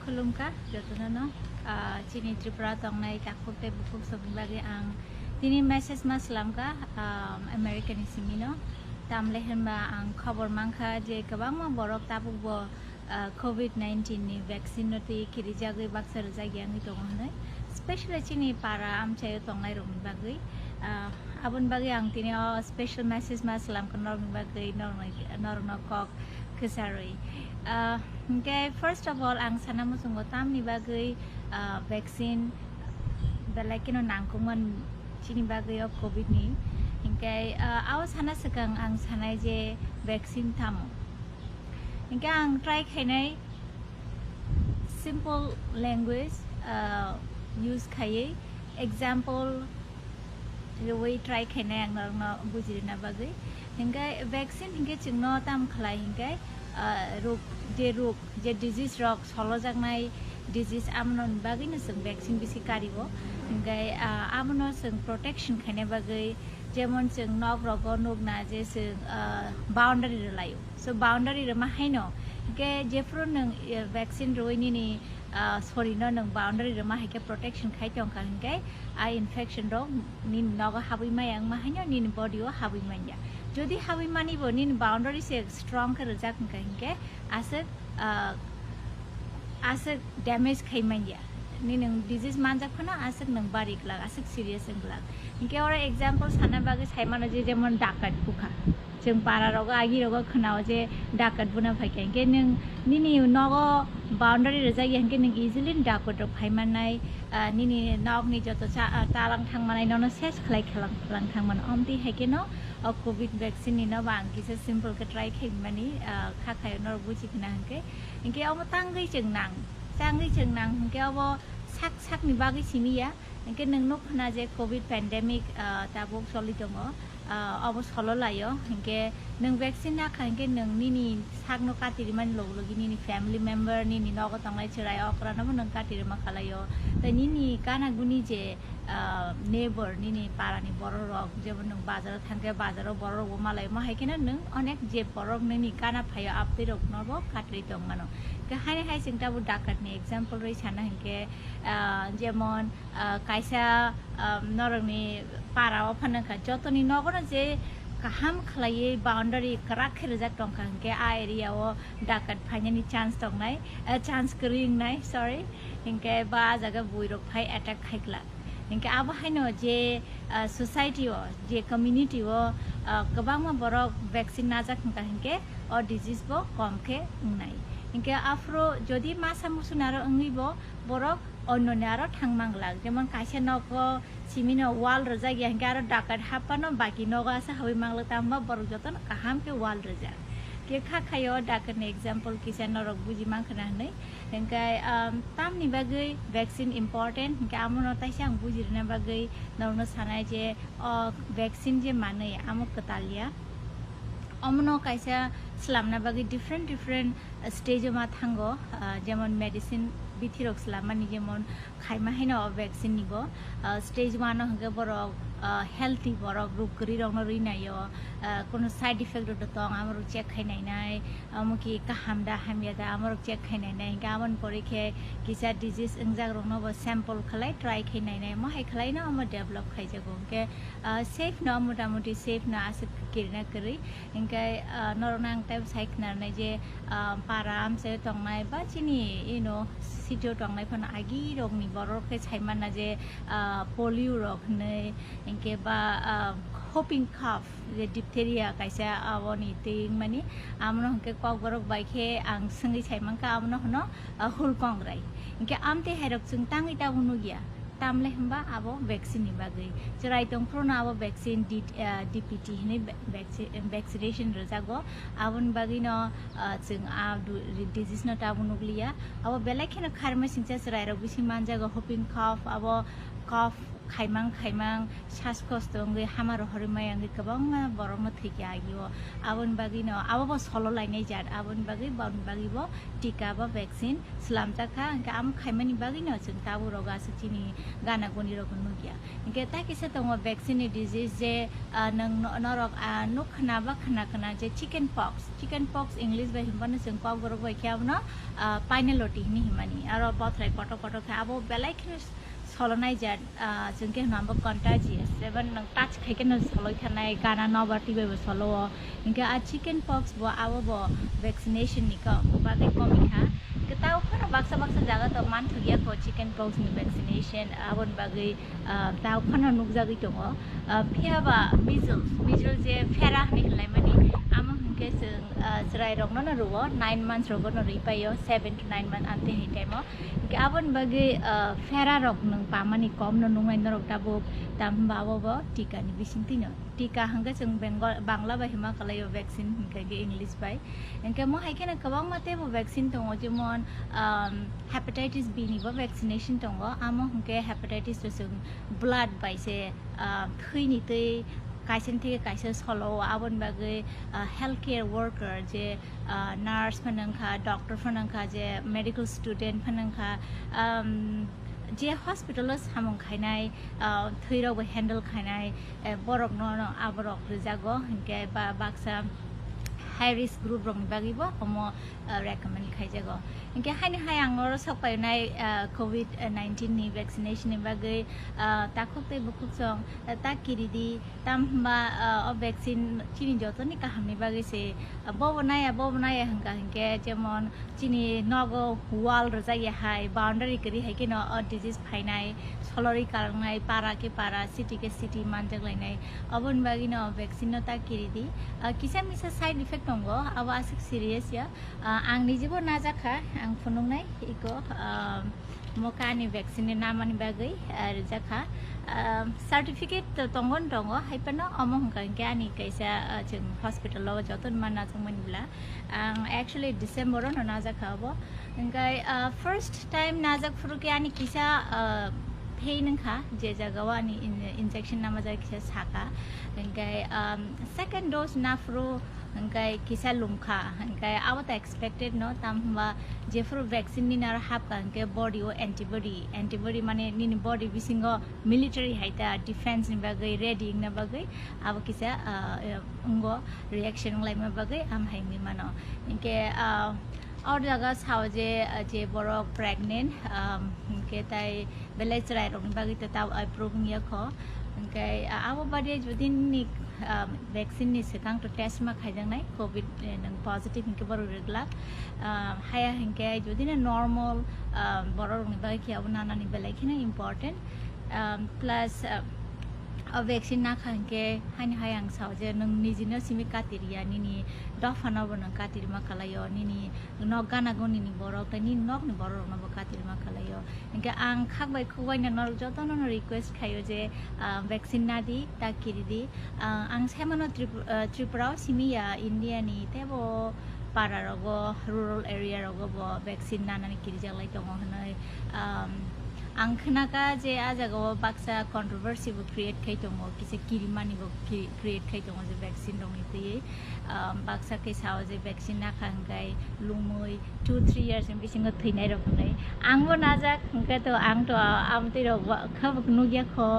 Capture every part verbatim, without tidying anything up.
Khulumkha jotono no, ah, chini Tripura tongnai takhuk tei bukhuk songni bagwi ang tini message ma slamkha, ah, America ni simi no. Tamle hinba ang khobor mankha je kwbangma borok tabuk bo, ah, covid nineteen ni vaccine no twi khirijagwi baksa rwjak ya wngwi tongo hwnwi, specially chini para amchaio tongnai rokni bagwi. Ah, aboni bagwi ang tini o special message ma slamkha norokni bagwi, norokno, norokno kok kwcharwi. Ah, hingke first of all ang sana muchungo tamni bagwi, ah, vaccine belai keno nangkukman chini bagwi o covid ni. Hingke, ah, ao sana swkang ang sanai je vaccine tamo. Hingke ang try khainai simple language, ah, use khaiwi example rwui try khainai ang norokno bujirina bagwi. Hingke vaccine hingke chwngno tam khlai hingke, ah, rok, je rok, je disease rok solojaknai disease amoni bagwino chwng vaccine bisi kario. Hingke, ah, amono chwng protection khaina bagwi, jemon chwng nok rogo nukna je chwng, ah, boundary rwlaio. So boundary rwma haino, hingke jephuru nwng, eh, vaccine rwui nini, ah, sorry no nwng boundary rwma haike protection khai tongkha hingke, a infection rok nini nogo habwi maya wngma haino nini body o habwi manya. Jodi habwi mani bo nini boundary se strong khe rwjak wngkha hingke aswk, ah, aswk damage khai manya. Nini nwng disease manjak phano aswk nwng bari glak, aswk serious wng glak. Hingke oro example sana bagwi sai mano je jemon dakat bukha. Chwng para rogo, agi rogo khwnao je dakat buna phaikha. Hingke nwng nini nogo boundary rwjak ya hingke nwng easily dakat rok phai mannai, ah, nini nokni joto cha-, ah, talang thang manai nono ses khlai khalang khalang thang mano. Omtwi haikhe no o covid vaccine ni no ba ang kisa simple khe try khai mani, ah, kha khayo norok buji khna hingke. Hingke omo tangwi chwng nang, tangwi chwng nang hingke obo sak sakni bagwi simi ya. Hingke nwng nuk khna je covid pandemic, ah, tabuk choli tongo, ah, obo solo laio. Hingke nwng vaccine nakha hingke nwng nini sakno katirimani logi logi nini family member, nini nogo tongnai chwrai okra nobo nwng katirima khalaio. Tei nini gana guni je, ah, neighbor, nini parani borok rok, jemon nwng bazaro thangkhe bazaro borok rokbo malaio. Mo hai kheno nwng onek je borok nini gana phaio abtwi roknobo katirwi tongmano. Hingke haini hai chwng tabuk dakat ni example rwi sana hingke, ah, jemon, ah, kaisa, ah, norokni para o phano wngkha, jotoni nogono je kaham khlaiwi boundary kwrak khe rijak tongkha, hinkhe a area o dakat phainani chance tongnai, ah, chance kwrwi wngnai, sorry, hinkhe ba ah jaga buirok phai attack khai glak. Hinkhe abo haino je, ah, society o, je community o, ah, kwbangma borok vaccine najak wngkha, hinkhe o disease bo kom khe wngnai. Hinkhe aphuru jodi masa musu naro wngwi bo borok onno ni aro thang manglak, jemon kaisa nogo simi no wall rwjak ya, hinkhe aro dakat hap phano baki nogo asa habwi manglak, tamo borok jotono kaham khe wall rwjak. Khe kha khayo dakat ni example kisa norok buji mankha na hinwi. Hinkhe, um, tamni bagwi vaccine important, hinkhe amono taisa ang buji rwna bagwi norokno sanai je o vaccine je manwi amo kwtal ya. Omono kaisa swlamna bagwi different different stage o ma thango, ah, jemon medicine bithi rok swlammani, jemon khaima haino o vaccine ni bo, ah, stage one o hwnkhe borok, ah, healthy borok, ruk kwrwi rokno rwi naio, ah, kono side effect rok tong amorok check khai nainai, amo ki kaham da hamya da amorok check khai nainai, hinkhe amoni pore khe kisa disease wngjak rokno bo sample khlai try khai nainai, mo hai khlai no omo develop khaijago, hinkhe, ah, safe no, motamuti safe no aswk kirina kwrwi. Hinkhe, ah, norokno ang teibo sai khnarnai je, ah, para amchaio tongnai ba chini, you know, city o tongnai phano agi rokni borok khe sai manna je, ah, polio rok hinwi, hinkhe ba, ah, whooping cough je diphtheria kaisa aboni twi wngmani, amono hinkhe kokborok bai khe ang swngwi sai mankha, amono hwno, ah, hulkongrai. Hinkhe amtwi hai rok chwng tangwi tabuk nukya. Tamle hwnba abo vaccine ni bagwi. Chwrai tongphuru no abo vaccine D-, ah, D P T hinwi va-, vacci-, vaccination rwjago. Aboni bagwi no, ah, chwng a du-, disease no tabuk nukliya. Abo belai kheno kharma singcha chwrai rok bising manjago, whooping cough, abo cough, Khaimang khaimang sas kosto wngwi hama rohorwi maya wngwi kwbangma borokno thwikya agio. Aboni bagwino abo bo solo lainai jat, aboni bagwi boni bagwi bo tika ba vaccine swlamjak kha, hwnkhe amo khaimani bagwino chwng tabuk rogo aswk chini gana guni rokno nukya. Hwnkhe ta kisa tongo vaccine ni disease je, ah, nwng no-, norok, ah, nuk khna ba khna khna je chicken pox, chicken pox English bai hwnbano chwng kokborok bai khe abono, ah, paineloti hwnwi hwnmani. Aro bothrai kotor kotor khe abo belai kheno solonai jat, ah, chwng khe hwnba contagious, eba nwng touch khai khe no soloi thanai, gana nobar twi bai bo solo o. Hwnkhe a chicken pox bo abo bo vaccination ni ko-, bagwi komi kha. Hwnkhe tao phano baksa baksa jaga to manthokya kho chicken pox ni vaccination, aboni bagwi, ah, tao phano nukjagwi tongo. Ah, phiya ba measles, measles je phera hwnwi hwnlaimani, amo hwnkhe chwng, ah, chwrai rokno no rwo, nine months rogo no rwi paio, seven to nine months amtwi hai time o. Hwnkhe aboni bagwi, ah, phera rok nwng pamani kom no nungnai norok tabuk, tam hwnba abo bo tika ni bisingtwi no. Tika hwnkhe chwng Bengal, Bangla bai hwnma kwlaio vaccine hwnkhe khe English bai. Hwnkhe mo hai kheno kwbangma teibo vaccine tongo, jemon, um, hepatitis B ni bo vaccination tongo. Amo hwnkhe hepatitis to chwng blood bai se, ah, thwini twi kaisa ni theke kaisa solo o, aboni bagwi, ah, healthcare worker je, ah, nurse phano wngkha, doctor phano wngkha, je medical student phano wngkha, um, je hospital o samung khainai, ah, thwi rok bo handle khainai, eh, borok no, no aborok rijago, hwnkhe ba baksa high risk group rok ni bagwi bo omo, ah, recommend khaijago. Hwnkhe haini hai ang oro sok painai, ah, covid nineteen ni vaccination ni bagwi, ah, takhuk tei bukhuk song, ah, ta kiridi, tam hwnba, ah, o vaccine chini jotoni kahamni bagwi se, ah, bobo naya, bobo naya hwnkha hwnkhe, jemon chini nogo wall rwjak ya hai, boundary kwrwi hai kheno o disease phainai, solorwi kalangnai, para khe para, city khe city manjak lainai. Oboni bagwino vaccine no ta kiridi. Ah, kisa misa side effect tongo, abo aswk serious ya. Ah, ang nijibo najak kha, ang phunuknai iko, ah, mo kani vaccine ni namani bagwi, ah, rijak kha. Ah, certificate to tongo no tongo, hai phano omo hwnkha hwnkhe ani kaisa, ah, chwng hospital o joto ni ma najakmani bwla. Ang actually December o no najak kha obo. Hwnkhe, ah, first time najak phuru khe ani kisa, ah, pain wngkha, je jaga o ani in-, injection namajak kisa saka. Hwnkhe, um, second dose naphuru hwnkhe kisa lumkha, hwnkhe abo to expected no, tam hwnba jephuru vaccine nini aro hapkha hwnkhe body o antibody, antibody mane nini body bisingo military hai ta defense ni bagwi ready wngna bagwi abo kisa, ah, wngo reaction wnglaima bagwi am hai wngwi mano. Hwnkhe, ah, o jaga sao je, ah, je borok pregnant, um, hwnkhe tai belai chwrai rokni bagwi ta tao approve wngya kho. Hwnkhe, ah, abo badia jodi nini, ah, vaccine ni swkang to test ma khaijaknai, covid, eh, nwng positive hwnkhe borok rijlak. Ah, haya hwnkhe jodi no normal, ah, borok rokni bagwi khe abo nanani belai kheno important. Ah, plus, ah, o vaccine nakha hwnkhe haini hai ang sao je nwng nijino simi katiriya, nini dophano bo nwng katirima kalaio, nini nok gana gonini borok tei nini nokni borok rokno bo katirima kalaio. Hwnkhe ang khak bai khuk bai no norok jotono no request khaio je, ah, vaccine nadi, ta kiridi. Ah, ang saimano Trip-, ah, Tripura o simi ya, India ni teibo para rogo, rural area rogo bo vaccine nanani kirijak lai tongo hwnwi. Um, ang khnaka je a jaga o baksa controversy bo create khai tongo, kisa kirimani bo ki-, create khai tongo je vaccine rokni twiwi. Um, baksa khe sao je vaccine nakha hwnkhe lumui two three years ni bisingo thwinai rok hwnwi. Ang bo najak hwnkhe to, ang to, ah, amtwi rok bo kha bo nukya kho,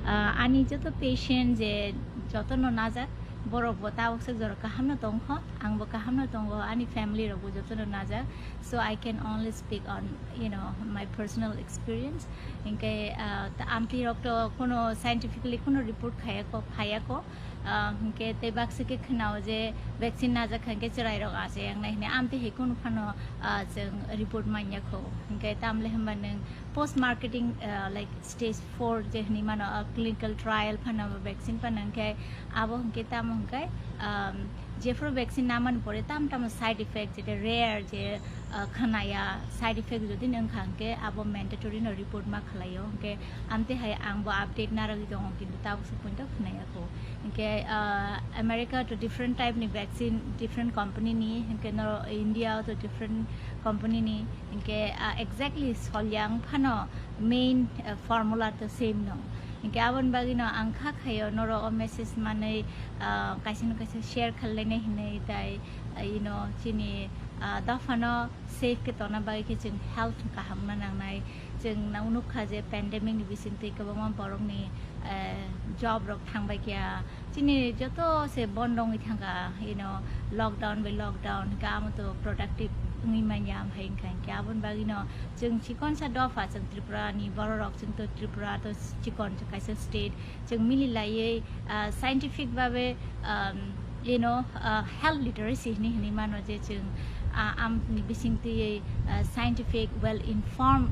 ah, ani joto patient je jotono najak, borok bo tabuk swk jorok kaham no tong kho, ang bo kaham no tongo, ani family rok bo jotono najak, so I can only speak on, you know, my personal experience. Hwnkhe, ah, ta-, amtwi rok to kuno scientifically kuno report khaya kho, phaya kho, ah, hwnkhe tei baksa khe khwnao je vaccine najak kha hwnkhe chwrai rok acha yang nai hwnwi, amtwi hai kuno phano, ah, chwng report manya kho. Hwnkhe tamle hwnba nwng post marketing, ah, like stage four je hwnwi mano, ah, clinical trial phano vaccine phano hwnkhe abo hwnkhe tamo hwnkhe, um, jephuru vaccine namani pore tam tamo side effect, jeta rare je, ah, khnaya side effect jodi nwng kha hwnkhe abo mandatory no report ma khwlaio. Hwnkhe amtwi hai ang bo update narwgwi tongo, kintu tabuk se poito khwnaya kho. Hwnkhe, ah, America to different type ni vaccine, different company ni, hwnkhe no India to different company ni, hwnkhe, ah, exactly solyang phano main, ah, formula to same no. Hinkhe aboni bagwino ang kha khaio norok o message manwi, ah, kaisa no kaisa share khlainai hinwi tai, ah, you know, chini, ah, dophano safe khe tongna bagwi khe chwng health kaham wngna nangnai. Chwng nukha je pandemic ni bisingtwi kwbangma borokni, eh, job rok thangbai kha. Chini joto se bondo wngwi thangkha, you know, lockdown by lockdown, hinkhe amo to productive wngwi manya, amhai wngkha hinkhe aboni bagwino chwng chikonsa dopha, chwng Tripura ni bororok, chwng to Tripura to chikon kaisa state, chwng mili laiwi, ah, scientific babe, um, you know, ah, health literacy hinwi hinwi mano je chwng, ah, amni bisingtwi, ah, scientific, well informed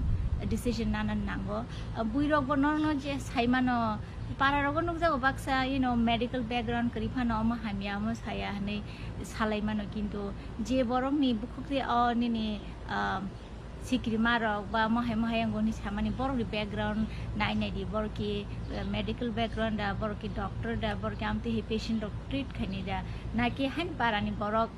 decision nana nango. Ah, buirokbo norokno je saimano, pararogo nukjago baksa, you know, medical background kwrwi phano omo hamya, omo saya hinwi salaimano, kintu je borokni bukhukti o nini, ah, sikirima rok ba mohai mohai wngwi samani borokni background nai nai di, borok ki, eh, medical background da, borok ki doctor da, borok ki amtwi hai patient rok treat khainai da, naki haini parani borok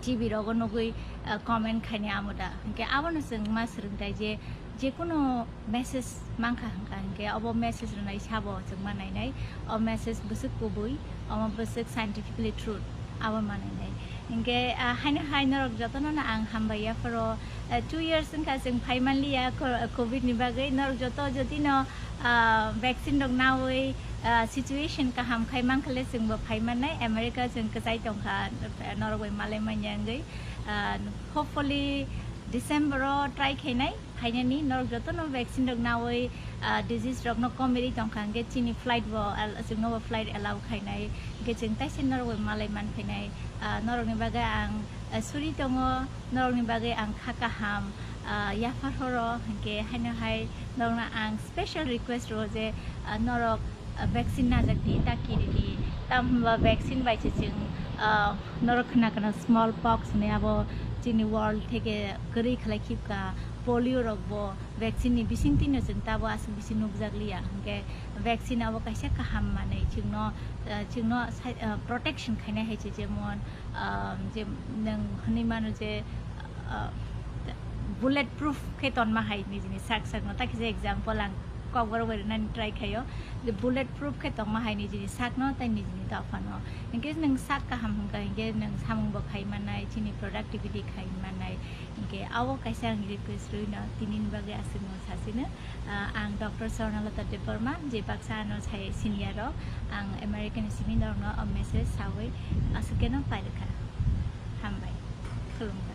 T V rogo nugwi, eh, comment khainai amo da. Hinkhe abono chwng ma swrwngthai je, jekunu message mankha hinkha hinkhe obo message rwnai sabo chwng ma nainai. O message bwswk kubui, omo bwswk scientifically truth, abo ma nainai. Hinkhe, ah, haino hai norok jotono no ang hambai yapharo, ah, two years wngkha chwng phai manliya co-, covid ni bagwi. Norok joto jotino, ah, vaccine rok nawi, ah, situation kaham khai mankha le chwngbo phai mannai. America chwng kwchai tongkha, norok bai malai manya wngwi. Ah, hopefully December o try khainai phainani. Norok jotono vaccine rok nawi, ah, disease rokno komiri tongkha, hinkhe chini flight bo al-, chwngno bo flight allow khainai, hinkhe chwng taisa norok bai malai manphainai. Ah, norokni bagwi ang, ah, suri tongo, norokni bagwi ang kha kaham, ah, yaphar horo, hinkhe haino hai norokno ang special request rwo je, ah, norok, ah, vaccine najak di, ta kiri di, tam hinba vaccine bai se chwng, ah, norok khna khna small pox hinwi abo chini world theke kwrwi khlai khibka, polio rok bo vaccine ni bisingtwi no chwng tabo aswk bisi nukjak liya, hinkhe vaccine abo kaisa kaham manwi chwngno, ah, chwngno sai-, ah, protection khainai hai se, jemon, ah, je nwng hinwi mano je, ah, bullet proof khe tonma hai nijini sak sakno, ta kisa example ang kokborok bai rwnani try khaio, je bullet proof khe tongma hai nijini sakno tei nijini dophano. Hinkhe nwng sak kaham hwnkha hinkhe nwng samung bo khai mannai, chini productivity khai mannai. Hinkhe abo kaisa ang request rwino tinini bagwi aswkno sasino, ah, ang Doctor Swarnalata Debbarma, je baksa ano sai senior rok, ang American simi norokno o message sawi aswk keno pairwkha. Hambai. Khulumkha.